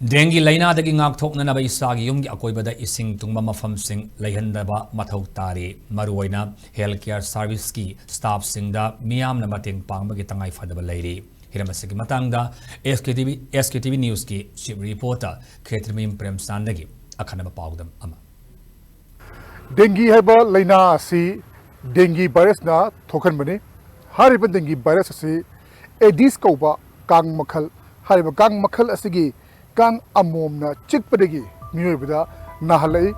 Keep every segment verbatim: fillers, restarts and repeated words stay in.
ꯗꯦꯡꯒꯤ ꯂꯥꯏꯅꯥꯗꯒꯤ ꯉꯥꯛꯊꯣꯛꯅꯅꯕ ꯏꯁꯥꯒꯤ ꯌꯨꯝꯒꯤ ꯑꯀꯣꯏꯕꯗ ꯏꯁꯤꯡ ꯇꯨꯡꯕ ꯃꯐꯝꯁꯤꯡ ꯂꯩꯍꯟꯗꯕ ꯃꯊꯧ ꯇꯥꯔꯤ꯫ ꯃꯔꯨꯑꯣꯏꯅ health care service ꯀꯤ staff ꯁꯤꯡꯗ ꯃꯤꯌꯥꯝꯅ ꯃꯇꯦꯡ ꯄꯥꯡꯕꯒꯤ ꯇꯉꯥꯏ ꯐꯗꯕ ꯂꯩꯔꯤ꯫ ꯍꯤꯔꯝ ꯑꯁꯤꯒꯤ ꯃꯇꯥꯡꯗ S K T V, S K T V News ꯀꯤ chief reporter ꯈꯦꯇ꯭ꯔꯤꯃꯌꯨꯝ ꯄ꯭ꯔꯦꯝꯆꯥꯟꯗꯒꯤ ꯑꯈꯟꯅꯕ ꯄꯥꯎꯗꯝ ꯑꯃ꯫ ꯗꯦꯡꯒꯤ ꯍꯥꯏꯕ ꯂꯥꯏꯅꯥ ꯑꯁꯤ ꯗꯦꯡꯒꯤ virus ꯅ ꯊꯣꯛꯍꯟꯕꯅꯤ꯫ ꯍꯥꯏꯔꯤꯕ ꯗꯦꯡꯒꯤ virus ꯑꯁꯤ ꯑꯦꯗꯤꯁ ꯀꯧꯕ ꯀꯥꯡ ꯃꯈꯜ, ꯍꯥꯏꯔꯤꯕ ꯀꯥꯡ ꯃꯈꯜ ꯑꯁꯤꯒꯤ ꯀꯥꯡ ꯑꯃꯣꯝꯅ ꯆꯤꯛꯄꯗꯒꯤ ꯃꯤꯑꯣꯏꯕꯗ ꯅꯥꯍꯜꯂꯛꯏ꯫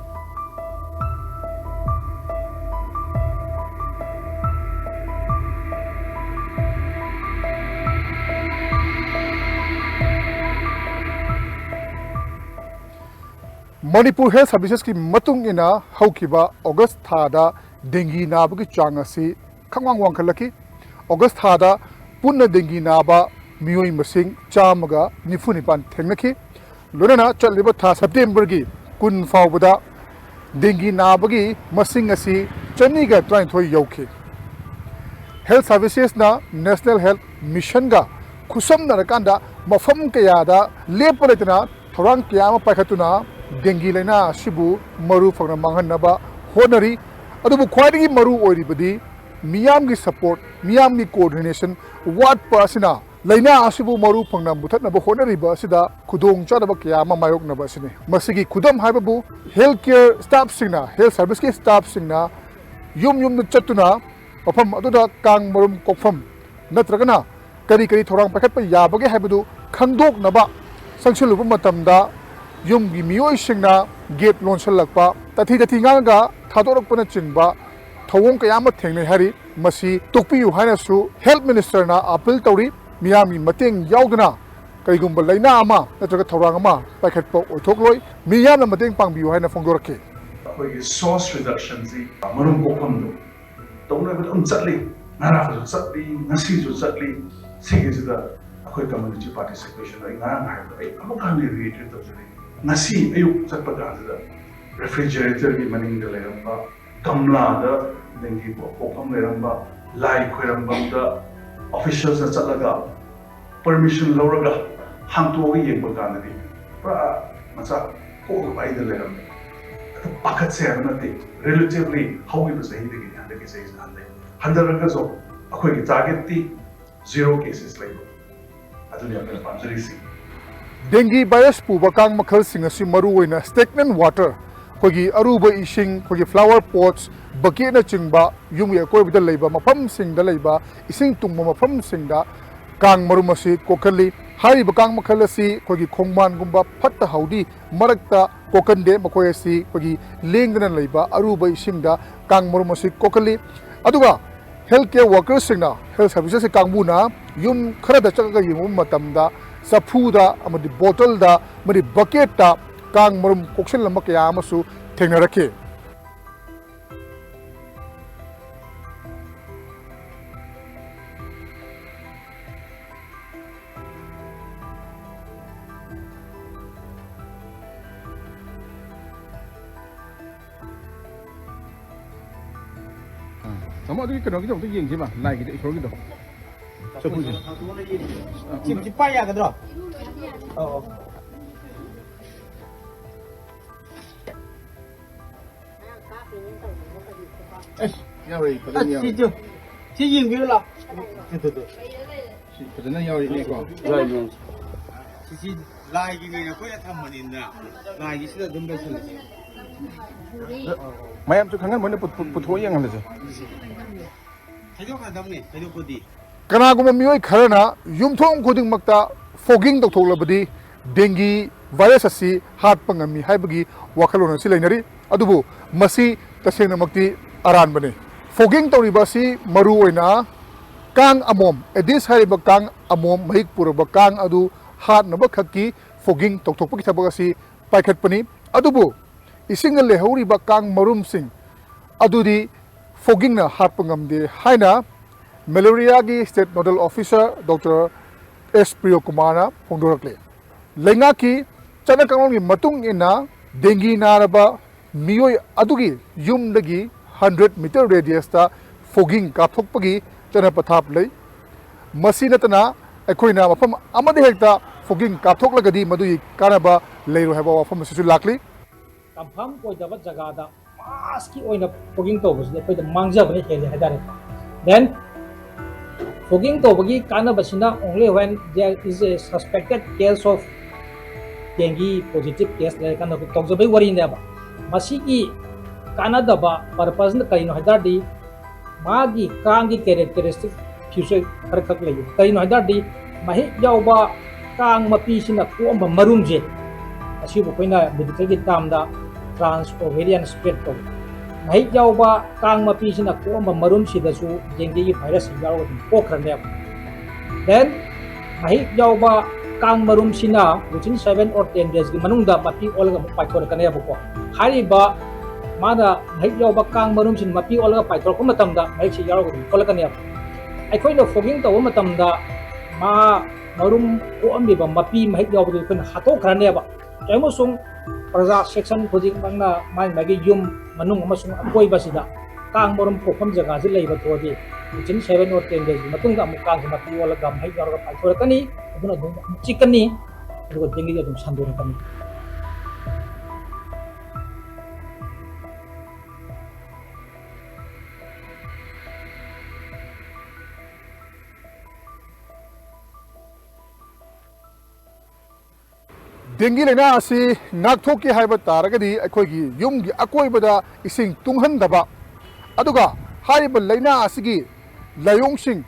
ꯃꯅꯤꯄꯨꯔ Health Services ꯀꯤ ꯃꯇꯨꯡ ꯏꯟꯅ ꯍꯧꯈꯤꯕ ꯑꯣꯒꯁ ꯊꯥꯗ ꯗꯦꯡꯒꯤ ꯅꯥꯕꯒꯤ ꯆꯥꯡ ꯑꯁꯤ ꯈꯪꯋꯥꯡ ꯋꯥꯡꯈꯠꯂꯛꯈꯤ꯫ ꯑꯣꯒꯁ ꯊꯥꯗ ꯄꯨꯟꯅ ꯗꯦꯡꯒꯤ ꯅꯥꯕ ꯃꯤꯑꯣꯏ ꯃꯁꯤꯡ ꯆꯥꯝꯃꯒ ꯅꯤꯐꯨ ꯅꯤꯄꯥꯟ ꯊꯦꯡꯅꯈꯤ꯫ ꯂꯣꯏꯅꯅ ꯆꯠꯂꯤꯕ ꯊꯥ ꯁꯦꯞꯇꯦꯝꯕꯔꯒꯤ ꯀꯨꯟ ꯐꯥꯎꯕꯗ ꯗꯦꯡꯒꯤ ꯅꯥꯕꯒꯤ ꯃꯁꯤꯡ ꯑꯁꯤ ꯆꯅꯤꯒ ꯇꯔꯥꯅꯤꯊꯣꯏ ꯌꯧꯈꯤ꯫ Health Services ꯅ National Health Mission ꯒ ꯈꯨꯠꯁꯝꯅꯔꯀꯥꯟꯗ ꯃꯐꯝ ꯀꯌꯥꯗ ꯂꯦꯞꯄ ꯂꯩꯇꯅ ꯊꯧꯔꯥꯡ ꯀꯌꯥ ꯑꯃ ꯄꯥꯏꯈꯠꯇꯨꯅ ꯗꯦꯡꯒꯤ ꯂꯥꯏꯅꯥ ꯑꯁꯤꯕꯨ ꯃꯔꯨ ꯐꯪꯅ ꯃꯥꯡꯍꯟꯅꯕ ꯍꯣꯠꯅꯔꯤ꯫ ꯑꯗꯨꯕꯨ ꯈ꯭ꯋꯥꯏꯗꯒꯤ ꯃꯔꯨ ꯑꯣꯏꯔꯤꯕꯗꯤ ꯃꯤꯌꯥꯝꯒꯤ support, ꯃꯤꯌꯥꯝꯒꯤ coordination ꯋꯥꯠꯄ ꯑꯁꯤꯅ ꯂꯥꯏꯅꯥ ꯑꯁꯤꯕꯨ ꯃꯔꯨ ꯐꯪꯅ ꯃꯨꯊꯠꯅꯕ ꯍꯣꯠꯅꯔꯤꯕ ꯑꯁꯤꯗ ꯈꯨꯗꯣꯡꯆꯥꯗꯕ ꯀꯌꯥ ꯑꯃ ꯃꯥꯌꯣꯛꯅꯕ ꯑꯁꯤꯅꯤ꯫ ꯃꯁꯤꯒꯤ ꯈꯨꯗꯝ ꯍꯥꯏꯕꯕꯨ health care staff ꯁꯤꯡꯅ, health service ꯀꯤ staff ꯁꯤꯡꯅ ꯌꯨꯝ ꯌꯨꯝꯗ ꯆꯠꯇꯨꯅ ꯃꯐꯝ ꯑꯗꯨꯗ ꯀꯥꯡ ꯃꯔꯨꯝ ꯀꯣꯛꯐꯝ ꯅꯠꯇ꯭ꯔꯒꯅ ꯀꯔꯤ ꯀꯔꯤ ꯊꯧꯔꯥꯡ ꯄꯥꯏꯈꯠꯄ ꯌꯥꯕꯒꯦ ꯍꯥꯏꯕꯗꯨ ꯈꯪꯗꯣꯛꯅꯕ ꯆꯪꯁꯤꯜꯂꯨꯕ ꯃꯇꯝꯗ ꯌꯨꯝꯒꯤ ꯃꯤꯑꯣꯏꯁꯤꯡꯅ gate ꯂꯣꯟꯁꯤꯜꯂꯛꯄ, ꯇꯥꯊꯤ ꯇꯥꯊꯤ ꯉꯥꯡꯉꯒ ꯊꯥꯗꯣꯔꯛꯄꯅꯆꯤꯡꯕ ꯊꯧꯑꯣꯡ ꯀꯌꯥ ꯑꯃ ꯊꯦꯡꯅꯩ ꯍꯥꯏꯔꯤ꯫ ꯃꯁꯤ ꯇꯣꯛꯄꯤꯌꯨ ꯍꯥꯏꯅꯁꯨ Health Minister ꯅ appeal ꯇꯧꯔꯤ꯫ ꯃꯤꯌꯥꯝꯒꯤ ꯃꯇꯦꯡ ꯌꯥꯎꯗꯅ ꯀꯔꯤꯒꯨꯝꯕ ꯂꯥꯏꯅꯥ ꯑꯃ ꯅꯠꯇ꯭ꯔꯒ ꯊꯧꯔꯥꯡ ꯑꯃ ꯄꯥꯏꯈꯠꯄ ꯑꯣꯏꯊꯣꯛꯂꯣꯏ꯫ ꯃꯤꯌꯥꯝꯅ ꯃꯇꯦꯡ ꯄꯥꯡꯕꯤꯌꯨ ꯍꯥꯏꯅ ꯐꯣꯡꯗꯣꯔꯛꯈꯤ꯫ ꯑꯩꯈꯣꯏꯒꯤ source reduction ꯁꯤ, ꯃꯔꯨꯝ ꯀꯣꯛꯐꯝꯗꯣ ꯇꯧꯅꯕ ꯑꯗꯨꯝ ꯆꯠꯂꯤ, ꯉꯔꯥꯡꯁꯨ ꯆꯠꯂꯤ, ꯉꯁꯤꯁꯨ ꯆꯠꯂꯤ꯫ ꯁꯤꯒꯤꯁꯤꯗ ꯑꯩꯈꯣꯏ community participation, ꯑꯩ ꯉꯔꯥꯡ ꯍꯥꯏꯕꯗꯣ ꯑꯩ ꯑꯃꯨꯛꯀ ꯍꯟꯅ reiterate ꯇꯧꯖꯔꯤ꯫ ꯉꯁꯤ ꯑꯌꯨꯛ ꯆꯠꯄ ꯀꯥꯟꯁꯤꯗ refrigerator ꯒꯤ ꯃꯅꯤꯡꯗ ꯂꯩꯔꯝꯕ ꯒꯝꯂꯥꯗ ꯗꯦꯡꯒꯤ ꯄꯣꯛꯐꯝ ꯂꯩꯔꯝꯕ, ꯂꯥꯏ ꯈꯣꯏꯔꯝꯐꯝꯗ officials ꯅ ꯆꯠꯂꯒ permission ꯂꯧꯔꯒ ꯍꯥꯡꯇꯣꯛꯑꯒ ꯌꯦꯡꯕ ꯀꯥꯟꯗꯗꯤ ꯄꯨꯔꯥ ꯃꯆꯥ ꯄꯣꯛꯂꯕ ꯑꯩꯗ ꯂꯩꯔꯝꯃꯦ꯫ ꯑꯗꯨ ꯄꯥꯈꯠꯁꯦ ꯍꯥꯏꯕ ꯅꯠꯇꯦ, ꯔꯤꯂꯦꯇꯤꯚꯂꯤ ꯍꯧꯈꯤꯕ ꯆꯍꯤꯗꯒꯤꯗꯤ ꯍꯟꯗꯛꯀꯤ ꯆꯍꯤꯁꯤꯅ ꯍꯟꯊꯩ꯫ ꯍꯟꯊꯔꯒꯁꯨ ꯑꯩꯈꯣꯏꯒꯤ ꯇꯥꯔꯒꯦꯠꯇꯤ ꯖꯤꯔꯣ ꯀꯦꯁꯦꯁ ꯂꯩꯕ, ꯑꯗꯨꯅꯤ ꯑꯩꯈꯣꯏꯅ ꯄꯥꯝꯖꯔꯤꯁꯤ꯫ ꯗꯦꯡꯒꯤ ꯚꯥꯏꯔꯁ ꯄꯨꯕ ꯀꯥꯡ ꯃꯈꯜꯁꯤꯡ ꯑꯁꯤ ꯃꯔꯨꯑꯣꯏꯅ ꯁ꯭ꯇꯦꯒꯅꯦꯟ ꯋꯥꯇꯔ, ꯑꯩꯈꯣꯏꯒꯤ ꯑꯔꯨꯕ ꯏꯁꯤꯡ, ꯑꯩꯈꯣꯏꯒꯤ ꯐ꯭ꯂꯥꯋꯔ ꯄꯣꯠꯁ, ꯕꯛꯀꯦꯠꯅꯆꯤꯡꯕ ꯌꯨꯝꯒꯤ ꯑꯀꯣꯏꯕꯗ ꯂꯩꯕ ꯃꯐꯝꯁꯤꯡꯗ ꯂꯩꯕ ꯏꯁꯤꯡ ꯇꯨꯡꯕ ꯃꯐꯝꯁꯤꯡꯗ ꯀꯥꯡ ꯃꯔꯨꯝ ꯑꯁꯤ ꯀꯣꯛꯍꯜꯂꯤ꯫ ꯍꯥꯏꯔꯤꯕ ꯀꯥꯡ ꯃꯈꯜ ꯑꯁꯤ ꯑꯩꯈꯣꯏꯒꯤ ꯈꯣꯡꯕꯥꯟꯒꯨꯝꯕ ꯐꯠꯇ ꯍꯥꯎꯗꯤ ꯃꯔꯛꯇ ꯀꯣꯛꯍꯟꯗꯦ꯫ ꯃꯈꯣꯏ ꯑꯁꯤ ꯑꯩꯈꯣꯏꯒꯤ ꯂꯦꯡꯗꯅ ꯂꯩꯕ ꯑꯔꯨꯕ ꯏꯁꯤꯡꯗ ꯀꯥꯡ ꯃꯔꯨꯝ ꯑꯁꯤ ꯀꯣꯛꯍꯜꯂꯤ꯫ ꯑꯗꯨꯒ ꯍꯦꯜꯊ ꯀꯦꯌꯔ ꯋꯥꯔꯀꯔꯁꯤꯡꯅ, ꯍꯦꯜꯊ ꯁꯥꯔꯚꯤꯁꯦꯁꯀꯤ ꯀꯥꯡꯕꯨꯅ ꯌꯨꯝ ꯈꯔꯗ ꯆꯠꯂꯒ ꯌꯦꯡꯉꯨꯕ ꯃꯇꯝꯗ ꯆꯐꯨꯗ ꯑꯃꯗꯤ ꯕꯣꯇꯜꯗ ꯑꯃꯗꯤ ꯕꯛꯀꯦꯠꯇ ꯀꯥꯡ ꯃꯔꯨꯝ ꯀꯣꯛꯁꯤꯜꯂꯝꯕ ꯀꯌꯥ ꯑꯃꯁꯨ ꯊꯦꯡꯅꯔꯛꯈꯤ꯫ ꯇꯥꯃꯣ, ꯑꯗꯨꯒꯤ ꯀꯩꯅꯣꯒꯤꯗꯣ ꯑꯝꯇ ꯌꯦꯡꯁꯤ ꯃꯥ, ꯂꯥꯏꯒꯤꯗꯣ, ꯏꯁꯣꯔꯒꯤꯗꯣ꯫ ꯆꯐꯨꯁꯦ꯫ ꯁꯤ, ꯁꯤ ꯄꯥꯏ ꯌꯥꯒꯗ꯭ꯔꯣ? ꯑꯧ, ꯑꯧ꯫ ꯑꯁ, ꯌꯥꯎꯔꯤ, ꯐꯖꯅ ꯑꯁ, ꯌꯥꯎꯔꯤ꯫ ꯁꯤꯁꯨ, ꯁꯤ ꯌꯦꯡꯕꯤꯔꯨ ꯂꯥꯎ꯫ Two, two, two. ꯁꯤ ꯐꯖꯅ ꯌꯥꯎꯔꯤꯅꯦꯀꯣ꯫ ꯁꯤꯁꯤ ꯂꯥꯏꯒꯤ ꯉꯥꯏꯅ ꯑꯩꯈꯣꯏꯅ ꯊꯝꯕꯅꯤꯅ, ꯂꯥꯏꯒꯤꯁꯤꯗ ꯑꯗꯨꯝ ꯂꯩꯁꯜꯂꯁꯤ꯫ ꯃꯌꯥꯝꯁꯨ ꯈꯪꯍꯟꯕ ꯑꯣꯏꯅ ꯄꯨ-, ꯄꯨ-, ꯄꯨꯊꯣꯛꯑ ꯌꯦꯡꯍꯜꯂꯁꯦ꯫ ꯈꯥꯏꯗꯣꯛꯈ꯭ꯔꯗꯝꯅꯦ, ꯈꯥꯏꯗꯣꯛꯄꯗꯤ꯫ ꯀꯅꯥꯒꯨꯝꯕ ꯃꯤꯑꯣꯏ ꯈꯔꯅ ꯌꯨꯝꯊꯣꯡ ꯈꯨꯗꯤꯡꯃꯛꯇ ꯐꯣꯒꯤꯡ ꯇꯧꯊꯣꯛꯂꯕꯗꯤ ꯗꯦꯡꯒꯤ ꯚꯥꯏꯔꯁ ꯑꯁꯤ ꯍꯥꯠꯄ ꯉꯝꯃꯤ ꯍꯥꯏꯕꯒꯤ ꯋꯥꯈꯜꯂꯣꯟ ꯑꯁꯤ ꯂꯩꯅꯔꯤ꯫ ꯑꯗꯨꯕꯨ ꯃꯁꯤ ꯇꯁꯦꯡꯅꯃꯛꯇꯤ ꯑꯔꯥꯟꯕꯅꯤ꯫ ꯐꯣꯒꯤꯡ ꯇꯧꯔꯤꯕ ꯑꯁꯤ ꯃꯔꯨꯑꯣꯏꯅ ꯀꯥꯡ ꯑꯃꯣꯝ, ꯑꯦꯗꯤꯁ ꯍꯥꯏꯔꯤꯕ ꯀꯥꯡ ꯑꯃꯣꯝ ꯃꯍꯤꯛ ꯄꯨꯔꯕ ꯀꯥꯡ ꯑꯗꯨ ꯍꯥꯠꯅꯕ ꯈꯛꯀꯤ ꯐꯣꯒꯤꯡ ꯇꯧꯊꯣꯛꯄꯒꯤ ꯊꯕꯛ ꯑꯁꯤ ꯄꯥꯏꯈꯠꯄꯅꯤ꯫ ꯑꯗꯨꯕꯨ ꯏꯁꯤꯡꯗ ꯂꯩꯍꯧꯔꯤꯕ ꯀꯥꯡ ꯃꯔꯨꯝꯁꯤꯡ ꯑꯗꯨꯗꯤ ꯐꯣꯒꯤꯡꯅ ꯍꯥꯠꯄ ꯉꯝꯗꯦ ꯍꯥꯏꯅ ꯃꯦꯂꯦꯔꯤꯌꯥꯒꯤ ꯁ꯭ꯇꯦꯠ ꯅꯣꯗꯜ ꯑꯣꯐꯤꯁꯥꯔ ꯗꯣꯛꯇꯔ ꯑꯦꯁ ꯄ꯭ꯔꯤꯌꯣꯀꯨꯃꯥꯔꯅ ꯐꯣꯡꯗꯣꯔꯛꯂꯤ꯫ ꯂꯩꯉꯥꯛꯀꯤ ꯆꯠꯅ ꯀꯥꯡꯂꯣꯟꯒꯤ ꯃꯇꯨꯡ ꯏꯟꯅ ꯗꯦꯡꯒꯤ ꯅꯥꯔꯕ ꯃꯤꯑꯣꯏ ꯑꯗꯨꯒꯤ ꯌꯨꯝꯗꯒꯤ ꯍꯟꯗ꯭ꯔꯦꯠ ꯃꯤꯇꯔ ꯔꯦꯗꯤꯌꯁꯇ ꯐꯣꯒꯤꯡ ꯀꯥꯞꯊꯣꯛꯄꯒꯤ ꯆꯠꯅ ꯄꯊꯥꯞ ꯂꯩ꯫ ꯃꯁꯤ ꯅꯠꯇꯅ ꯑꯩꯈꯣꯏꯅ ꯃꯐꯝ ꯑꯃꯗ ꯍꯦꯛꯇ ꯐꯣꯒꯤꯡ ꯀꯥꯞꯊꯣꯛꯂꯒꯗꯤ ꯃꯗꯨꯒꯤ ꯀꯥꯟꯅꯕ ꯂꯩꯔꯣꯏ ꯍꯥꯏꯕ ꯋꯥꯐꯝ ꯑꯁꯤꯁꯨ ꯂꯥꯛꯂꯤ꯫ ꯀꯟꯐꯥꯔꯝ ꯑꯣꯏꯗꯕ ꯖꯒꯥꯗ ꯃꯥꯁꯀꯤ ꯑꯣꯏꯅ ꯐꯣꯒꯤꯡ ꯇꯧꯕꯁꯤꯗꯤ ꯑꯩꯈꯣꯏꯗ ꯃꯥꯡꯖꯕꯅ ꯍꯦꯜꯂꯦ ꯍꯥꯏꯇꯥꯔꯦ꯫ Then ꯐꯣꯒꯤꯡ ꯇꯧꯕꯒꯤ ꯀꯥꯟꯅꯕꯁꯤꯅ only when there is a suspected case of dengue positive case ꯂꯩꯔꯀꯥꯟꯗ ꯑꯩꯈꯣꯏ ꯇꯧꯖꯕꯩ ꯋꯥꯔꯤꯅꯦꯕ꯫ ꯃꯁꯤꯒꯤ ꯀꯥꯟꯅꯗꯕ ꯄꯔꯄꯁꯅ ꯀꯔꯤꯅꯣ ꯍꯥꯏ ꯇꯥꯔꯗꯤ, ꯃꯥꯒꯤ ꯀꯥꯡꯒꯤ ꯀꯦꯔꯦꯛꯇꯔꯤꯁꯇꯤꯛ ꯐꯤꯆꯔ ꯈꯔꯈꯛ ꯂꯩꯌꯦ꯫ ꯀꯔꯤꯅꯣ ꯍꯥꯏ ꯇꯥꯔꯗꯤ, ꯃꯍꯤꯛ ꯌꯥꯎꯕ ꯀꯥꯡ ꯃꯄꯤꯁꯤꯅ ꯀꯣꯛꯑꯝꯕ ꯃꯔꯨꯝꯁꯦ, ꯑꯁꯤꯕꯨ ꯑꯩꯈꯣꯏꯅ ꯃꯦꯗꯤꯀꯦꯜꯒꯤ ꯇꯥꯝꯗ ꯇ꯭ꯔꯥꯟꯁ ꯑꯣꯚꯦꯔꯤꯌꯟ ꯁ꯭ꯄ꯭ꯔꯦꯗ ꯀꯧꯏ꯫ ꯃꯍꯤꯛ ꯌꯥꯎꯕ ꯀꯥꯡ ꯃꯄꯤꯁꯤꯅ ꯀꯣꯛꯑꯝꯕ ꯃꯔꯨꯝꯁꯤꯗꯁꯨ ꯗꯦꯡꯒꯤꯒꯤ ꯚꯥꯏꯔꯁꯁꯤ ꯌꯥꯎꯔꯒ ꯑꯗꯨꯝ ꯄꯣꯛꯈ꯭ꯔꯅꯦꯕ꯫ Then ꯃꯍꯤꯛ ꯌꯥꯎꯕ ꯀꯥꯡ ꯃꯔꯨꯝꯁꯤꯅ within seven or ten days ꯀꯤ ꯃꯅꯨꯡꯗ ꯃꯄꯤ ꯑꯣꯜꯂꯒ ꯑꯃꯨꯛ ꯄꯥꯏꯊꯣꯔꯛꯀꯅꯦꯕꯀꯣ꯫ ꯍꯥꯏꯔꯤꯕ ꯃꯥꯅ ꯃꯍꯤꯛ ꯌꯥꯎꯕ ꯀꯥꯡ ꯃꯔꯨꯝꯁꯤꯅ ꯃꯄꯤ ꯑꯣꯜꯂꯒ ꯄꯥꯏꯊꯣꯔꯛꯄ ꯃꯇꯝꯗ ꯃꯍꯤꯛꯁꯤ ꯌꯥꯎꯔꯒ ꯑꯗꯨꯝ ꯊꯣꯛꯂꯛꯀꯅꯦꯕ꯫ ꯑꯩꯈꯣꯏꯅ ꯐꯣꯒꯤꯡ ꯇꯧꯕ ꯃꯇꯝꯗ ꯃꯥ ꯃꯔꯨꯝ ꯀꯣꯛꯑꯝꯃꯤꯕ ꯃꯄꯤ ꯃꯍꯤꯛ ꯌꯥꯎꯕꯗꯨ ꯑꯩꯈꯣꯏꯅ ꯍꯥꯠꯇꯣꯛꯈ꯭ꯔꯅꯦꯕ꯫ ꯑꯃꯁꯨꯡ ꯄ꯭ꯔꯖꯥ ꯁꯦꯛꯁꯟ ꯈꯨꯗꯤꯡꯃꯛꯅ ꯃꯥꯒꯤ ꯃꯥꯒꯤ ꯌꯨꯝ ꯃꯅꯨꯡ ꯑꯃꯁꯨꯡ ꯑꯀꯣꯏꯕꯁꯤꯗ ꯀꯥꯡ ꯃꯔꯨꯝ ꯀꯣꯛꯐꯝ ꯖꯒꯥꯁꯤ ꯂꯩꯕ ꯊꯣꯛꯑꯗꯤ, within seven or ten days ꯀꯤ ꯃꯇꯨꯡꯗ ꯑꯃꯨꯛ ꯀꯥꯡꯁꯤ ꯃꯄꯤ ꯑꯣꯜꯂꯒ ꯃꯍꯤꯛ ꯌꯥꯎꯔꯒ ꯄꯥꯏꯊꯣꯔꯛꯀꯅꯤ꯫ ꯑꯗꯨꯅ ꯑꯗꯨꯝ ꯑꯃꯨꯛ ꯆꯤꯛꯀꯅꯤ, ꯑꯗꯨꯒ ꯗꯦꯡꯒꯤꯗ ꯑꯗꯨꯝ ꯁꯟꯗꯣꯔꯛꯀꯅꯤ꯫ ꯗꯦꯡꯒꯤ ꯂꯥꯏꯅꯥ ꯑꯁꯤ ꯉꯥꯛꯊꯣꯛꯀꯦ ꯍꯥꯏꯕ ꯇꯥꯔꯒꯗꯤ ꯑꯩꯈꯣꯏꯒꯤ ꯌꯨꯝꯒꯤ ꯑꯀꯣꯏꯕꯗ ꯏꯁꯤꯡ ꯇꯨꯡꯍꯟꯗꯕ, ꯑꯗꯨꯒ ꯍꯥꯏꯔꯤꯕ ꯂꯥꯏꯅꯥ ꯑꯁꯤꯒꯤ ꯂꯥꯏꯑꯣꯡꯁꯤꯡ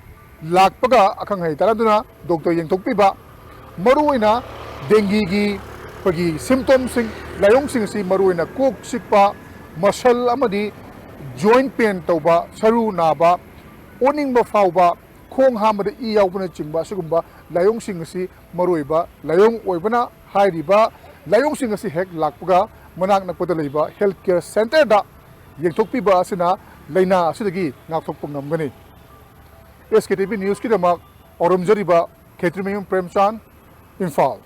ꯂꯥꯛꯄꯒ ꯑꯈꯪ ꯑꯍꯩ ꯇꯥꯟꯅꯗꯨꯅ ꯗꯣꯛꯇꯔ ꯌꯦꯡꯊꯣꯛꯄꯤꯕ, ꯃꯔꯨꯑꯣꯏꯅ ꯗꯦꯡꯒꯤꯒꯤ ꯑꯩꯈꯣꯏꯒꯤ ꯁꯤꯝꯇꯣꯝꯁꯤꯡ, ꯂꯥꯏꯑꯣꯡꯁꯤꯡ ꯑꯁꯤ ꯃꯔꯨꯑꯣꯏꯅ ꯀꯣꯛ ꯆꯤꯛꯄ, ꯃꯁꯜ ꯑꯃꯗꯤ ꯖꯣꯏꯟ ꯄꯦꯟ ꯇꯧꯕ, ꯁꯔꯨ ꯅꯥꯕ, ꯑꯣꯅꯤꯡꯕ ꯐꯥꯎꯕ, ꯈꯣꯡ ꯍꯥꯝꯕꯗ ꯏ ꯌꯥꯎꯕꯅꯆꯤꯡꯕ ꯑꯁꯤꯒꯨꯝꯕ ꯂꯥꯏꯑꯣꯡꯁꯤꯡ ꯑꯁꯤ ꯃꯔꯨꯑꯣꯏꯕ ꯂꯥꯏꯑꯣꯡ ꯑꯣꯏꯕꯅ, ꯍꯥꯏꯔꯤꯕ ꯂꯥꯏꯑꯣꯡꯁꯤꯡ ꯑꯁꯤ ꯍꯦꯛ ꯂꯥꯛꯄꯒ ꯃꯅꯥꯛ ꯅꯛꯄꯗ ꯂꯩꯕ ꯍꯦꯜꯊ ꯀꯦꯌꯔ ꯁꯦꯟꯇꯔꯗ ꯌꯦꯡꯊꯣꯛꯄꯤꯕ ꯑꯁꯤꯅ ꯂꯥꯏꯅꯥ ꯑꯁꯤꯗꯒꯤ ꯉꯥꯛꯊꯣꯛꯄ ꯉꯝꯒꯅꯤ꯫ ꯑꯦꯁ ꯀꯦ ꯇꯤ ꯚꯤ ꯅ꯭ꯌꯨꯁꯀꯤꯗꯃꯛ ꯄꯥꯎꯔꯝꯖꯔꯤꯕ ꯈꯦꯇ꯭ꯔꯤꯃꯌꯨꯝ ꯄ꯭ꯔꯦꯝꯆꯥꯟ, ꯏꯝꯐꯥꯜ꯫